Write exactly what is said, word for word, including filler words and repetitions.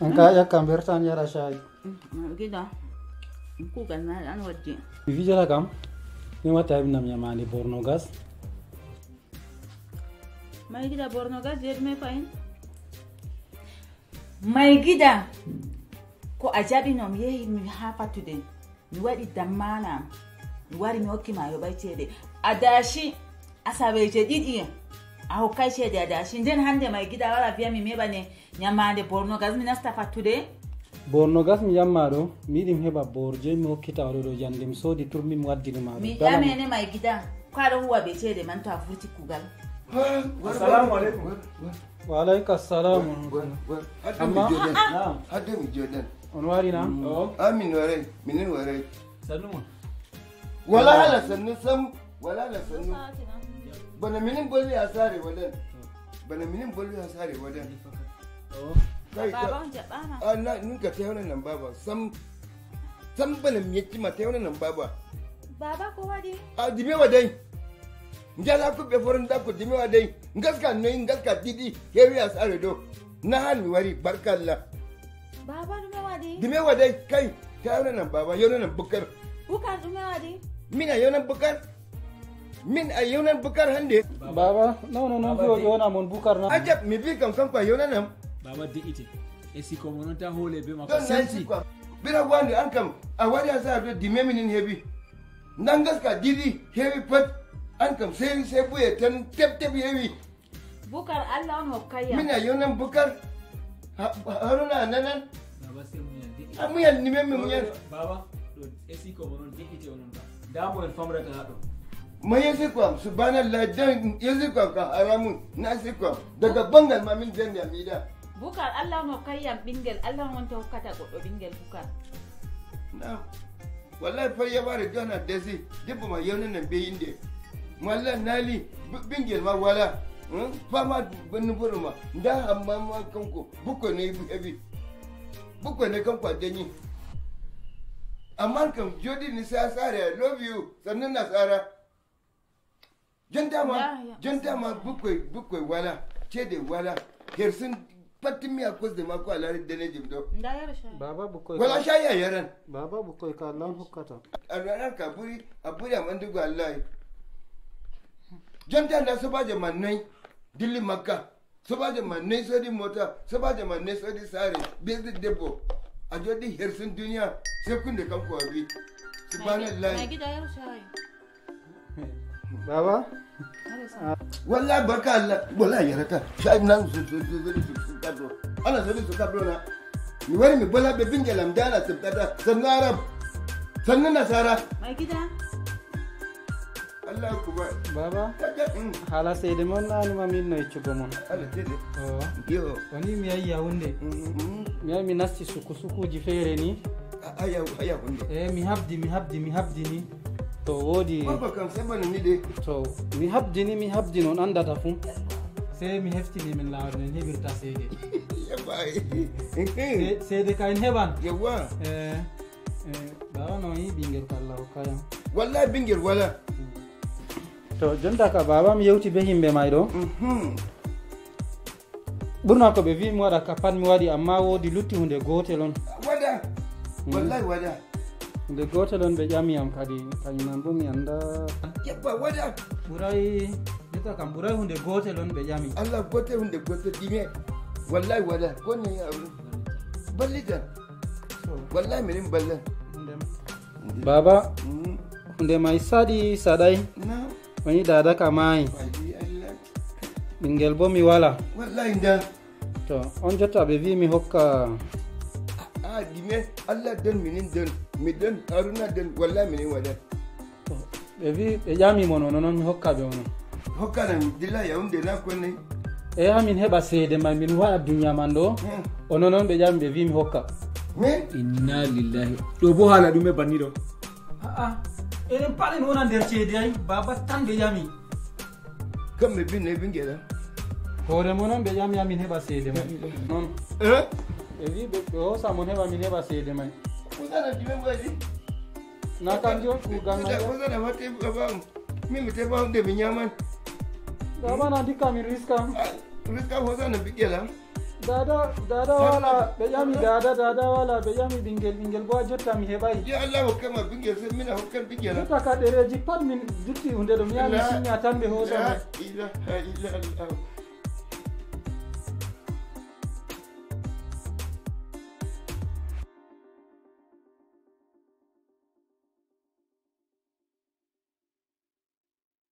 An ka ƴakka mbertan yara shayi. Gida. Kugal na an waddi. Mi vijala kam. Mi wata ibnam yamani borno gas. Mai gida borno gas je ɗume fayin? Mai gida. Ko a jaɓi no mi yehi mi ha fattude. Mi waɗi dammana am. Mi wari mi hokki ma yoɓay ceede. Adashi asaweje ɗiɗi en. A hokkay ceede adashi. Nden hande mai gida wara viya mi meɓane nyamande borno gas mi nasta fattude. Borno gas mi yamma ɗo, mi yiɗi mi heɓa borje mi hokkita oɗo ɗo jande mi sodi turmi mi waddini ma. Mi ƴamene mai gida. Ko aɗo huwa be ceede man to a furti kugal. Assalamu alaikum. Wa alaikum assalam. Amma hadde mi jodan. Hadde mi jodan. On wari na? Amin warai, minin warai. Sannu ma. Wala hala sannu sam, wala hala sannu. Bana minin boli asare wadan. Bana minin boli asare wadan. Kai ka. Ah, na ninka tewna nan baba sam. Sam bana mi yettima tewna nan baba. Baba ko wadi? Ah, dime wadai. Njala ko be foron da ko dime wadai. Ngaska noy ngaska didi. Hewi asare do. Na han mi wari barkalla. Baba ɗume waɗi? Ɗume waɗay kay? Ta yewnanan baba, yewnanan bukar. Bukar ɗume waɗi? Min a yewnan bukar? Min a yewnan bukar hande? Baba, no no no yo yewna mon bukar na. Ajab mi bi kam kanko a yewnanam. Baba de'ite. E siko mo non ta hole be ma. Don na siko. Bira wande an kam a wari a sa do dime minin hebi. Nan gaska didi hebi pat. An kam sai sai buye tan tep tep hebi. Bukar Allah on hokkayam. Min a yonan bukar. Haruna nanan. Baba sai muyan de'ite. A muyan ni men mi muyan. Baba do esi ko monon de'ite onon ba. Da mo en famrata ha do. Ma yesi ko am subhanallah dan yesi ko am ka haramun na si ko am. Daga bangal ma min dan ya mida. Bukar Allah on hokkayam bingel Allah on ta hokkata goddo bingel bukar. Na. Wallahi far yabare jona desi debbo ma yewnanan be inde. Mo Allah nali bingel ma wala. Fama banni boro ma nda amma ma kanko bukko ne hebi. Bukko ne kanko a danyi. Amma kam jodi ni sai asare I love you sannan nasara. Jontama jontama bukkoy bukkoy wala cede wala. Hersin pattimmi a kosde makko a lari danejum do. Baba bukkoy wala shayi a yaran. Baba bukkoy ka Allah on hokkata. A yaran ka buri a buri a mandugo Allah. Jonta nda sobajo man noy dilli makka. Sobajo man noy sodi mota sobajo man noy sodi sare. Besi debbo a jodi hersin duniya. Sai kunde kanko a wi subhanallah. Baba. Wallahi barka Allah wallahi yarata. Shayi nan su su su su su su kadro. Ana sodi su kadro na. Mi wari mi bola be bingelam dala su kadra sannu arab. Sannu nasara. Mai gida. Allah kubar. Baba. Hala sede mon nani ma min no iccugo mon. Hala sede. Oh. Yo. Wani mi yayi yawunde. Mi yayi mi nasti suku sukuji fere ni. Aya aya hunde. Eh mi habdi mi habdi mi habdi ni. To wodi. Baba kam sai bana ni de. To mi habdi ni mi habdi non andata fu. Sai mi heftini min lawol min hebirta seede. Yabba. Seede ka en heban. Yabba. Eh. Eh baba no yi bingel kalla o kaya. Wallahi bingel wala. To jonta ka baba mi yewti be himbe maydo. Mhm. Ɓurna ko ɓe wi mi waɗa ka pat mi waɗi amma wodi lutti hunde gotel on. Waɗa. Wallahi waɗa. Hunde gotel on ɓe ƴami yam kadi kañum man bo mi anda. Yebba waɗa. Ɓuray jotta kam ɓuray hunde gotel on ɓe ƴami. Allah gotel hunde gotel ɗime. Wallahi waɗa konne abin. Ballitan. Wallahi minin ballan. Baba. Hunde may saɗi saɗay. Woni dada ka maayi. Ɓingel bo mi wala. Wallahi nda. To on jotta ɓe wi mi hokka. A ɗime Allah don minin don mi don haruna don wallahi minin waɗan. Ɓe wi ɓe ƴami mon ono noon mi hokka ɓe ono. Hokkana mi dilla yawunde na konne. Eya min heɓa seede man min waɗa duniya man ɗo. Ono noon ɓe ƴami ɓe wi mi hokka. Min inna lillahi. Ɗo bo haala ɗum e banni ɗo. A'a, enen pat en wona nder ceede ay baba tan ɓe ƴami. Kamɓe binne ɓingel am. Hoore mon on ɓe ƴami amin heɓa seede may. Noon. Ɓe wi ɓe hoosa mon heɓa min heɓa seede may. Usana dime mbaji. Na kanjo kugal may. Usana wate baba am. Min mi tefa hunde mi ñaman. Baba na ndikka min riska. Riska hosana ɓiɗɗel am. Dada, dada wala, ɓe ƴami dada, dada wala, ɓe ƴami ɓingel, ɓingel bo a jotta mi heɓai. Ya Allah, hokkama ɓingel, sai mina hokkan ɓingel. Jotta ka ɗereji pat min lutti hunde ɗo mi yaha mi sinya tan ɓe hosa. La ilaha illallah.